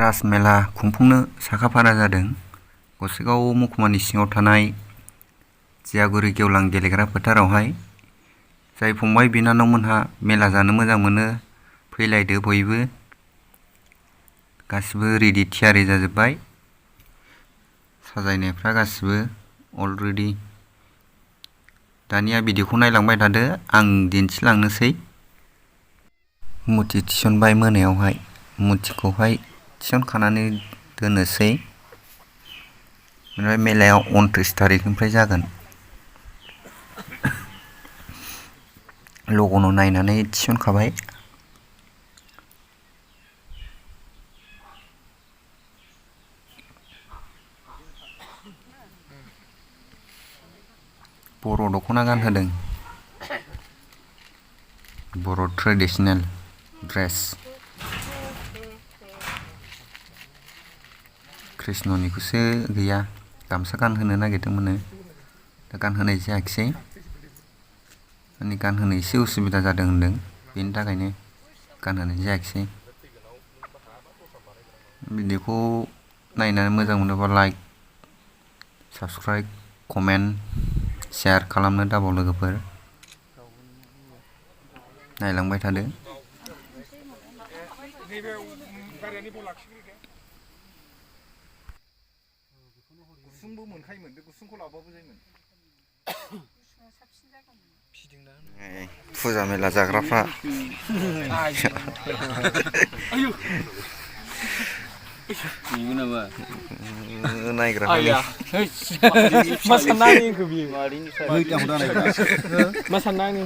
राज मेला खुंफुंनो साखाफारा जादों। गसाइगाव महकुमानि सिङाव थानाय जियागुरि गेवलां गेलेग्रा फोथारावहाय जाय फंबाय बिनानावमोनहा मेला जानो मोजां मोनो फैलायदो बयबो। गासिबो रेडि थियारि जाजोब्बाय, साजायनायफ्रा गासिबो अलरेडि। दानिया भिडिअखौ नायलांबाय थादो, आं दिन्थिलांनोसै। मुथि थिसनबाय मोनायावहाय, मुथिखौहाय थिसनखानानै दोननोसै। ओमफ्राय मेलाया 29 थारिखनिफ्राय जागोन। लगनाव नायनानै थिसनखाबाय। बर' दख'ना गानहोदों, बर' ट्रेडिसनेल ड्रेस। कृष्णनिखौसो गैया, गामसा गानहोनो नागिरदोंमोननो, दा गानहोनाय जायाखिसै। माने गानहोनो एसे उसुबिदा जादों होनदों, बेनि थाखायनो गानहोनाय जायाखिसै। भिडिअखौ नायनानै मोजां मोनोबा लाइक, साबस्क्राइब, कमेन्ट, शेयार खालामनो दाबाव लोगोफोर। नायलांबाय थादो। गुसुंबो मोनखायोमोन, बे गुसुंखौ लाबाबो जायोमोन। फुजा मेला जाग्राफ्रा नायग्राफोरनि मा सानना आंनिखौ बियो? मा सानना आंनि?